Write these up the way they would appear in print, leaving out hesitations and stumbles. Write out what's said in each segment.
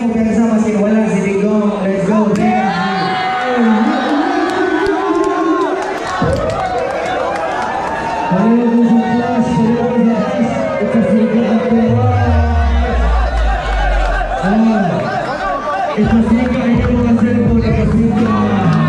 Kumpiyansa maski wala si Digong. Let's go, Gen Z! Pareho ko sa class, pareho ko sa class. Ikasika ang pera. Ah, ipasika inyong mga cellphone, ipasika. Salamat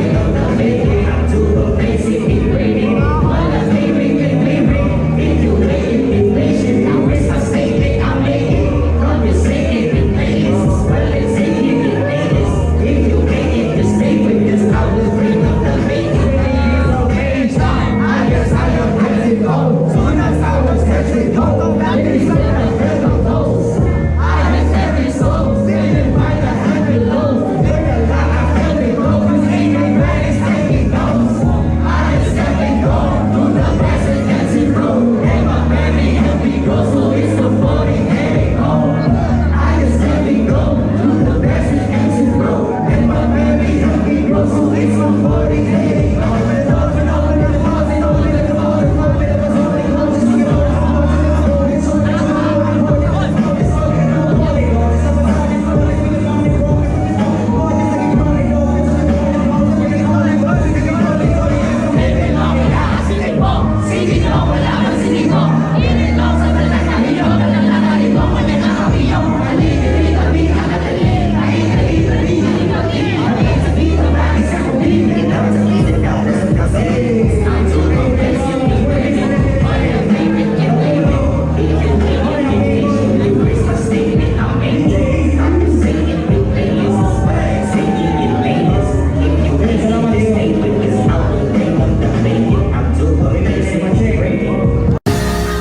kayo.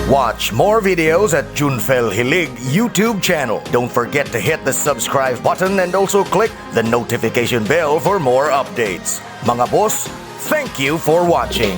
Watch more videos at Junfel Hilig YouTube channel. Don't forget to hit the subscribe button and also click the notification bell for more updates. Mga boss, thank you for watching.